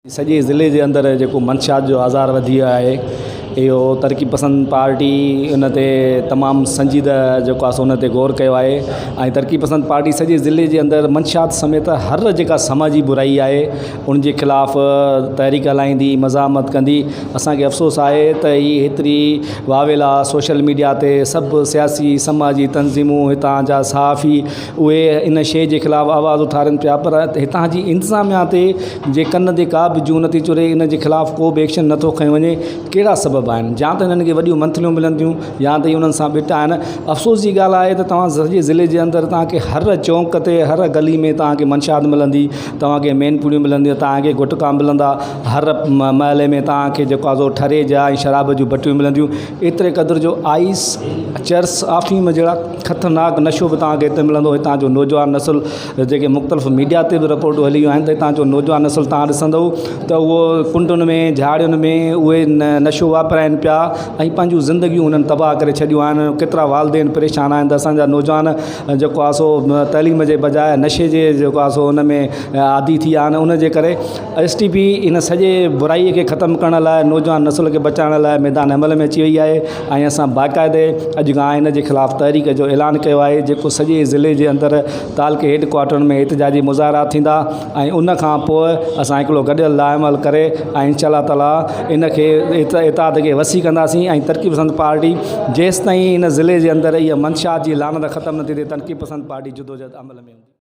سڄي ضلعي جي اندر جيڪو منشيات جو آزار وڌي ويو آهي اهو ترقي پسند پارٽي ان تي تمام سنجيده جيڪو آهي سو ان تي غور ڪيو آهي ۽ ترقي پسند پارٽي سڄي ضلعي جي اندر منشيات سميت هر جيڪا سماجي برائي آهي ان جي خلاف تحريڪ هلائيندي مزاحمت ڪندي اسانکي افسوس آهي ته هي هيتري واويلا سوشل ميڊيا تي سڀ سياسي سماجي تنظيمون هتان جا صحافي اهي ان شيء جي خلاف آواز اٿارين پيا پر هتان جي انتظاميا تي جي ڪن تي ڪا به جون نٿي چري ان جي خلاف ڪو به ايڪشن نٿو کنيو وڃي ڪهڙا سبب آهن يا ته هنن کي وڏيون منٿليون ملن ٿيون يا ته انهن سان ٻٽ آهن افسوس جي ڳالهه آهي ته توهان سڄي ضلعي جي اندر توهان کي هر چونڪ تي هر گلي ۾ توهان کي منشيات ملندي توهان کي مين پڙيون ملنديون توهان کي گٽڪا ملندا هر محلي ۾ توهان کي جيڪو آهي سو ٺري جا ۽ شراب جون بٽيون ملنديون ايتري قدر جو آئس، چرس، آفيم جهڙا خطرناڪ نشو به توهان کي هتي ملندو هتان جو نوجوان نسل جيڪي مختلف ميڊيا تي به رپورٽون هلي ويون آهن ته هتان جو نوجوان نسل توهان ڏسندو ته اهو ڪنڊن ۾ جهاڙين ۾ اهي نشو واپرائن پيا ۽ پنهنجون زندگيون انهن تباهه ڪري ڇڏيون آهن ڪيترا والدين پريشان آهن ته اسانجا نوجوان جيڪو آهي سو تعليم جي بجاء نشي جي جيڪو آهي سو ان ۾ عادي ٿي ويا آهن ان جي ڪري ايس ٽي پي ان سڄي برائي کي ختم ڪرڻ لاء نوجوان نسل کي بچائڻ لاء ميدان عمل ۾ اچي وئي آهي ۽ اسان باقاعدي اڄ کان ان جي خلاف تحريڪ جو اعلان ڪيو آهي جيڪو سڄي ضلعي جي اندر تعلقي هيڊ ڪوارٽر ۾ احتجاجي مظاهرا ٿيندا ۽ ان کان پوء اسان هڪڙو گڏيل لاء عمل ڪري ۽ انشاء الله تعاليٰ ان کي اتحاد کي وسيع ڪنداسين ۽ ترقي پسند پارٽي جيستائين ان ضلعي جي اندر اها منشيات جي لعنت ختم نه ٿيندي ترقي پسند پارٽي جدوجهد عمل ۾ هوندي.